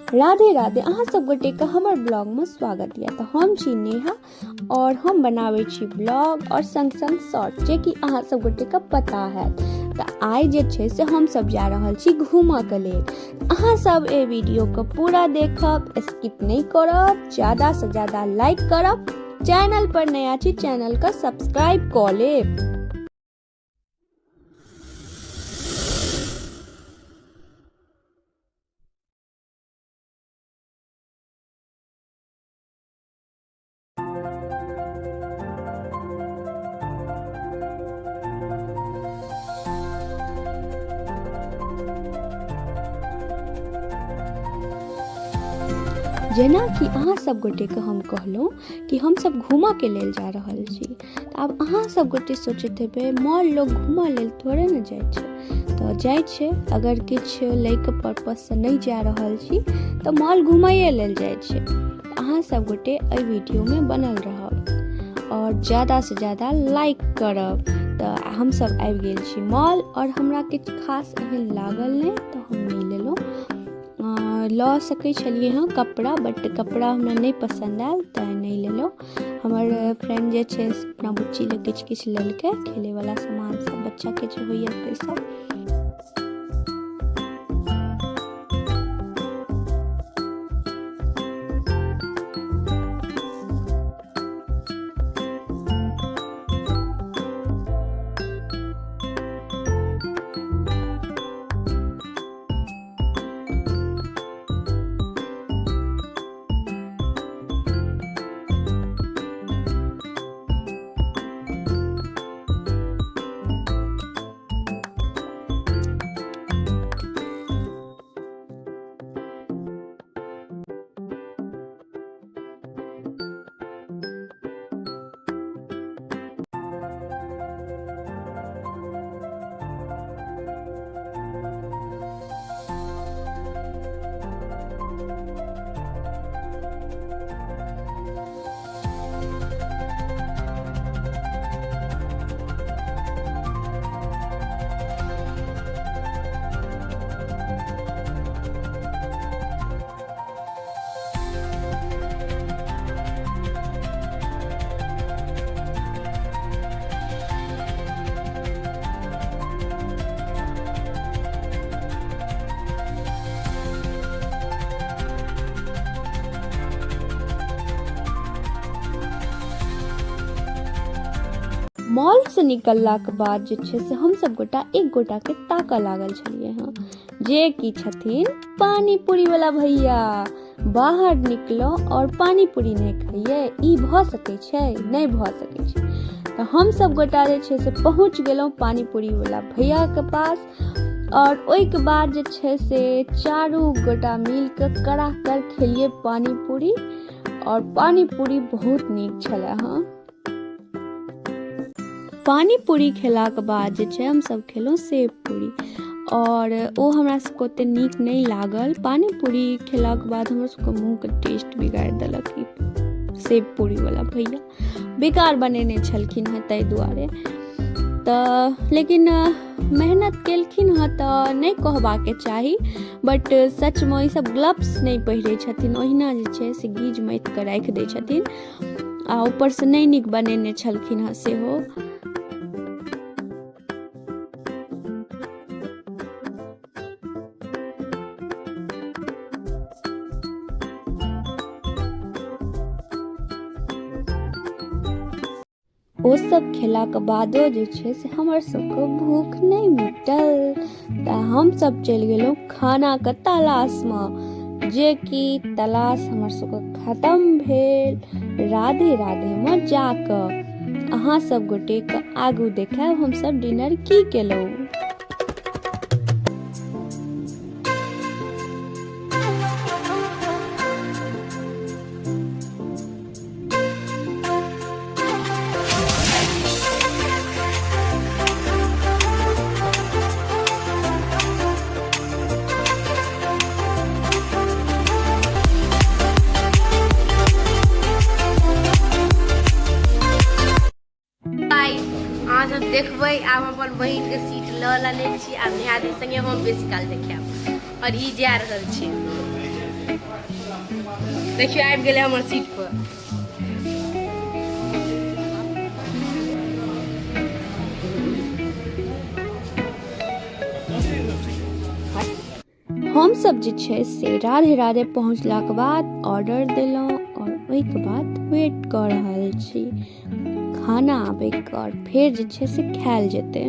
राधे राधे, अहाँ सब गोटे के हमर ब्लॉग में स्वागत यऽ। तऽ हम छी नेहा और हम बनाबै छी ब्लॉग और संग संग शॉर्ट, जे कि अहाँ सब गोटे के पता हैत। तऽ आइ जे छै से हम सब जा रहल छी घूमऽ के लेल। अहाँ सब एहि वीडियो के पूरा देखब, स्किप नहि करब, ज्यादा से ज्यादा लाइक करब, चैनल पर नया छी चैनल के सब्सक्राइब कऽ लेब। जेनाकि अहाँ सब गोटेके हम कहलहुँ कि हमसब घूमऽके लेल जा रहल छी, तऽ आब अहाँ सब गोटे सोचैत हेबै मॉल लोग घूमऽ लेल थोड़े ने जाइ छै। तऽ जाइ छै, अगर किछु लैके पर्पससँ नहि जा रहल छी तऽ मॉल घुमैए लेल जाइ छै। अहाँ सब गोटे एहि वीडियोमे बनल रहब आओर ज्यादासँ ज्यादा लाइक करब। तऽ हमसब आबि गेल छी मॉल आओर हमरा किछु खास एहन लागल नहि तऽ हम नहि लेलहुँ। लऽ सकै छलियै हँ कपड़ा, बट कपड़ा हमरा नहि पसन्द आयल तैँ नहि लेलहुँ। हमर फ्रेंड जे छै से अपना बुच्ची लए किछु किछु लेलकै, खेलैवला सामान सब बच्चाके जे होइए से सब। मॉलसँ निकललाके बाद जे छै से हमसब गोटा एक गोटाके ताकऽ लागल छलियै हँ, जे कि छथिन पानी पूरी वाला भैया। बाहर निकलहुँ आओर पानी पूरी नहि खइयै, ई भऽ सकै छै? नहि भऽ सकै छै। तऽ हमसब गोटा जे छै से पहुँच गेलहुँ पानी पूरी वाला भैयाके पास आओर ओहिके बाद जे छै से चारू गोटा मिलके कड़ाकड़ खेलियै पानी पूरी आओर पानी पूरी बहुत नीक छलै हँ। पानी पूरी खेलाके बाद जे छै हमसब खेलहुँ सेब पूरी आओर ओ हमरा सबके ओते नीक नहि लागल। पानी पूरी खेलाके बाद हमर सबके मुँहके टेस्ट बिगाड़ि देलक ई सेब पूरी वाला भैया, बेकार बनेने छलखिन हँ ताहि दुआरे। तऽ लेकिन मेहनत केलखिन हँ तऽ नहि कहबाके चाही, बट सचमे ई सब ग्लव्स नहि पहिरै छथिन, ओहिना जे छै से गीज मथि कऽ राखि दै छथिन आ ऊपरसँ नहि नीक बनेने छलखिन हँ सेहो। ओ सब खेलाके बादो जे छै से हमर सबके भूख नहि मिटल, तऽ हमसब चलि गेलहुँ खानाके तलाशमे, जे कि तलाश हमर सबके खतम भेल राधे राधेमे जाकऽ। अहाँ सब गोटेके आगू देखायब हमसब डिनर की केलहुँ। अहाँ सब देखबै। आब अपन बहिन के सीट लऽ लेने छी, आब नेहा दी संगे हम बेसी काल देखायब। और ई जा रहल छै। देखियौ, आबि गेलै हमर सीट पर। हमसभ जे छै से राधे राधे पहुँचलाके बाद ऑर्डर देलहुँ आओर ओहिके बाद वेट कऽ रहल छी खाना आबैके, आओर फेर जे छै से खायल जेतै।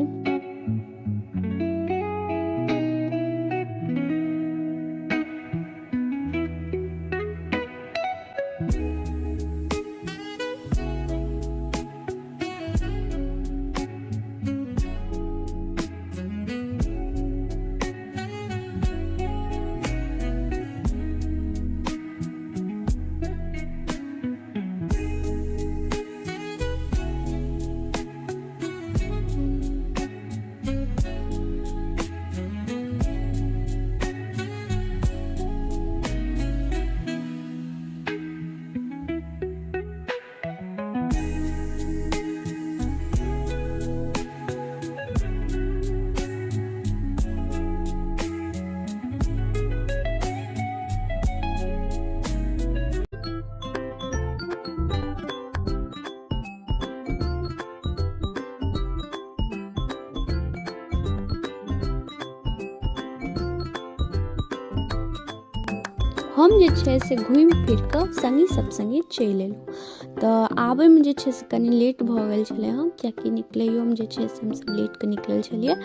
हम जे छै से घुमि फिर कऽ सङ्गी सब सङ्गे चलि एलहुँ। तऽ आबैमे जे छै से कनि लेट भऽ गेल छलै हँ, कियाकि निकलैयोमे जे छै से हमसब लेटके निकलल छलियै।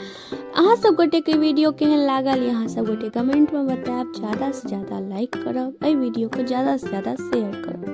अहाँ सब गोटेके वीडियो केहन लागल, अहाँ सब गोटे कमेंटमे बतायब। ज़्यादासँ ज़्यादा लाइक करब, एहि वीडियोके ज़्यादासँ ज़्यादा शेयर करब।